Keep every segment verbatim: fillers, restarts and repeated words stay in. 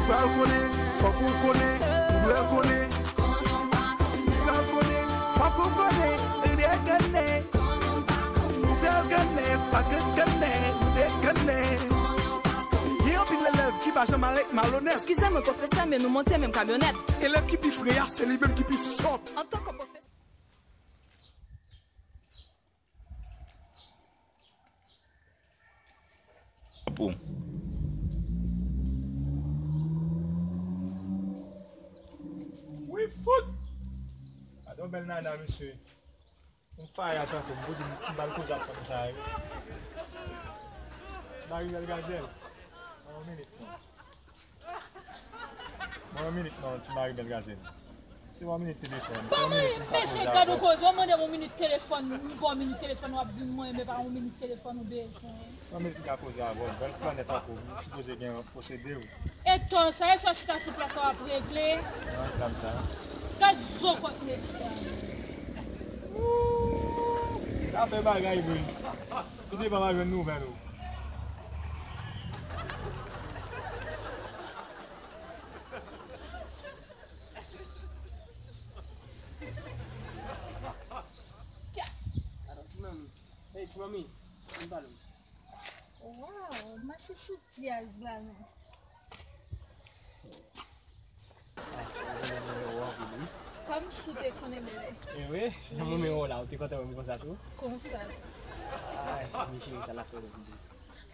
Pral konnen, fòk ou konnen, ou dwe konnen. Ou pral konnen, fòk ou konnen, ou dwe konnen. Ou pral konnen, fòk ou konnen, ou dwe konnen. Gen anpil elèv ki pa janm al ak malonèt. Eskize mwen, pwofesè, men nou monte menm kamyonèt. Elèv ki pi fre a, se li menm ki pi sòt. Antanke pwofesè. Pou. Wi, fout! Gade yon bèl nana, mesye. Yon faya tankou m, pou di m, m pral koze ak fanm sa a, wi. Ti mari bèl gazèl. Ban yon minit, non. Ban yon minit non, ti mari bèl gazèl. Se yon minit telefòn. Ban mwen, mesye, gad ou koze, ou mande yon minit telefòn, m ba w minit telefòn, w ap vin mwen, men pa yon minit telefòn ou bezwen. Se yon minit m ka koze avè w, bèl planèt ankò, m sipoze gen posede w. Eto, sa e sa chita sou plas la w ap regle. Nan dam sa. Gad zo kòk mesye a. Sa fè bagay vre. Kite pa m a jwenn nouvèl ou. Tya! Pardon, ti manmi. Hey, ti manmi, vin pale m. Waw, mache sou dyaz la non. Ah, se yon nimewo anpil, wi. Kòmsi w te konnen, bebe. E wi, jan nimewo la, ou te kontan wè m konsa tou? Konsa tou. Ay, mi cheri, sa l ap fè lè vini.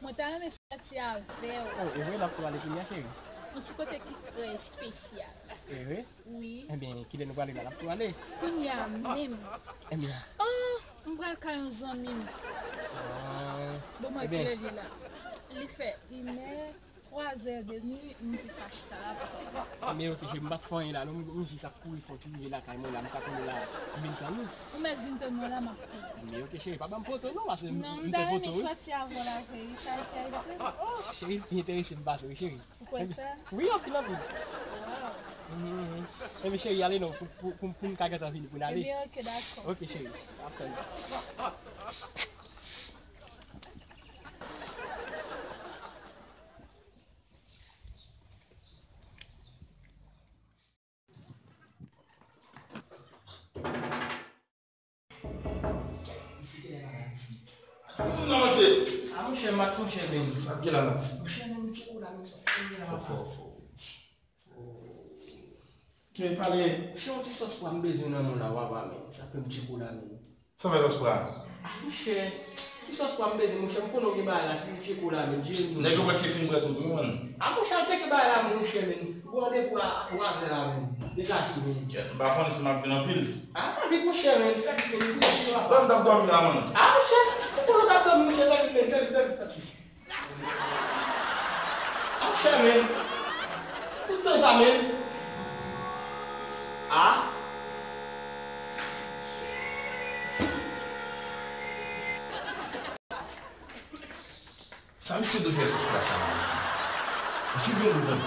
Mwen ta renmen sòti avè w. Oh, e vre, n ap tou ale kounye a, cheri? Yon ti kote ki trè espesyal. E vre? Wi. Ebyen, kilè nou prale la? N ap tou ale? Kounye a menm. Ebyen. Oh, m pral kay yon zanmi m. Ah, bon, mwen ebyen. Kilè li la? Li fè inè, twazè demi, m te ka chita la pou tande. Ebyen, oke, cheri, m p ap fè anyen la, non, m, m jis ap kouri fè yon ti rive lakay mwen la, m ka tande la, m vin tann ou. Ou mèt vin tann mwen la, m ap tann ou. Ebyen, oke, cheri, pa ban m poto, non, paske m, non, m te poto, wi. Sòti avè w la, cheri, sa enterese m. Oh, cheri, pi enterese m pase, wi, cheri. Ou kwè sa? Wi, anpil, anpil. Waw. Mhm, mhm. Ebyen, cheri, ale non, pou, pou, pou, pou m ka gentan vini, pou n ale. Ebyen, oke, dakò. Oke, cheri. After. Isi te lè pa la isi. Kou m nan manje. A monchè, Max, monchè, men. Sa k gen la, Max? Monchè, men, m tcheko la, men, sa k gen la, papa. Fò, fò, fò. Men pale. Monchè, yon ti sòs pwa m bezwen nan men w la, papa, men. Sa k fè m tcheko la, men. Sa fè sòs pwa? A, monchè, ti sòs pwa m bezwen, monchè, m konnen w gen bagay la, ti, tcheko la, men, jere m. Nèg yo prèske fin bwè tout, wi, man. A, monchè, al tcheke bagay la, monchè, men. Ou gen randevou a twazè la menm. Degaje w menm. Kèt, m pa konnen si m ap vin anpil. A, pa vit monchè, men. Fè vit, men. Bon, m t ap dòmi la, man. A, monchè, ou konnen w t ap dòmi, monchè, fè vit, men. Fè vit, fè vit, fè vit. A, monchè, men. Tout tan sa, men. A. Sa misye dwe fè sou plas sa la, mesye? Misye gen yon bon.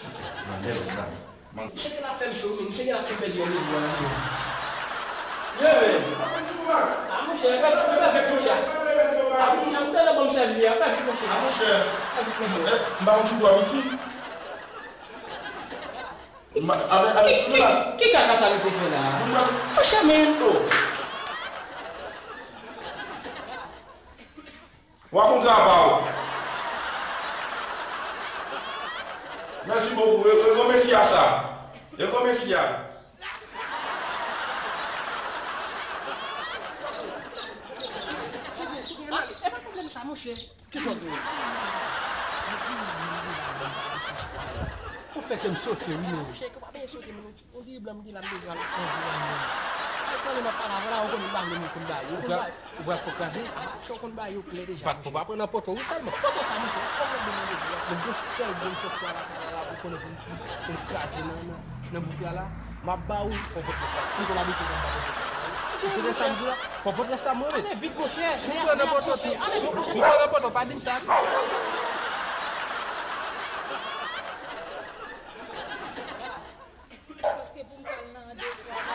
Ok, mwen lè lòt la. Misye gen ap fè m cho, men misye gen ap fè m pèdi yon levwa la, men. Ye, men. A, monchè, fè, fè vit, monchè. A, monchè, m tande bon sèvis, fè vit, monchè. A, monchè. Fè vit, monchè. Eh, m pa konn si w dwa piti. Avèk, avèk sou la. Ki, ki, ki kaka sa misye fè la? Monchè, men. Oh. W ap fè yon travay. Mèsi bokou. Re-, re-, remèsye a sa. E remèsye a. E pa pwoblèm sa, monchè. Kisa w gen? Ou di m, m gen la, men m pa gen sans pwa. Ou fè kè m sote, wi, men. Monchè, kè w pa benyen sote, men ou di, on diri blan m gen la, m bezwen al manje la, men. Al fè anyen m ap pale avè w la, ou konnen m pa vle moun konn bagay yo. Ou konn bagay. Ou pral fè w kraze? A, monchè, ou konn bagay yo klè deja, monchè. Ou pa pran nan poto, wi, sèlman. Poto sa, monchè, fòk lòt moun mande di la. Men gon sèl bon sans pwa la, la, la, la, ou konnen pou, pou, pou m kraze nan, nan, nan bouk la, la. M ap ba ou, fò w pote sa. M konn abitye pou m pa pote sa. Ou tande sa m di la? Fò w pote sa, mwen, wi. Ale vit, monchè. Si w pran nan poto, si, si, si w pran nan poto, pa di m sa. Paske pou m t al nan devwa la.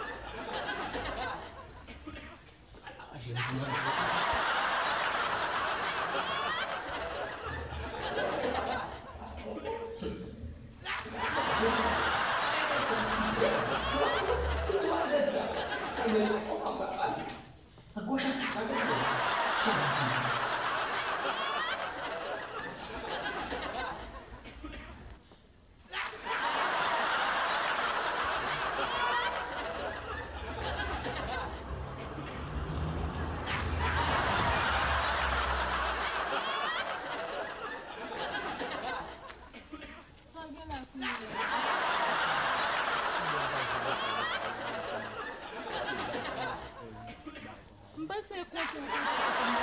M panse kontan, kontan, kontan.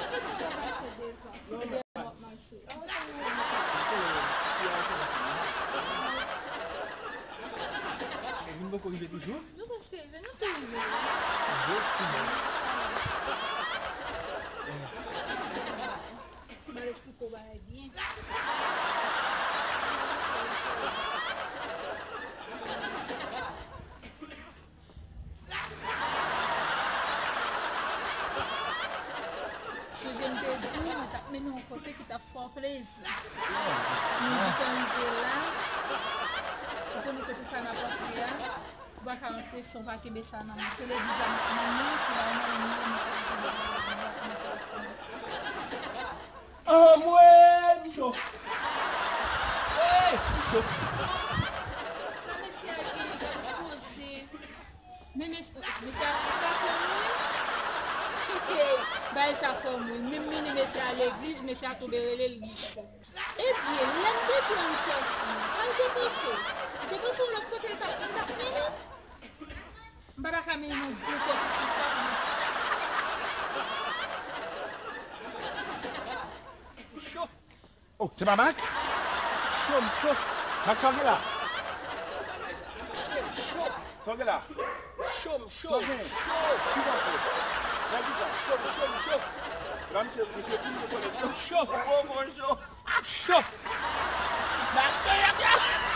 Poukisa w ap mache devan? Devan w ap mache. Kevin poko rive toujou? Nou prèske rive, nou tou rive. Rive? Ki bò? M al esplike w bagay byen. Sonje m te di w, mwen t ap mennen w yon kote ki t ap fè w plezi. Men depi w rive la, ou konnen kote sa n ap antre a, ou pa ka antre san w pa kenbe sa nan men. Se legliz la m ap mennen w, ki la nan men m, mwen pa ka kenbe l, mwen pa ka kòmanse. Anmwey, m cho. Ey, m cho. Sa mesye a genyen, gade poze. Men mes-, mesye a sou satann li. Bagay sa fòm wi. Menm mennen mesye a legliz, mesye a tonbe rele l Gichon. Ebyen, lè m te di ann sòti an, sa l te panse? Li te panse yon lòt kote l t ap, m t ap mennen l? M pa ta ka mennen yon bon kote sou sa pou mesye. Cho. Oh, se pa Max? Cho, m cho. Max, sa w gen la? Mesye, m cho. Sa w gen la? Cho, m cho. Sa w gen? Cho. Ki sa w fè? Nan ki sa? Cho, m cho, m cho. La, misye, misye fin rekonèt. M cho. Oh, oh, oh, cho. M cho. Max, to yap, yap.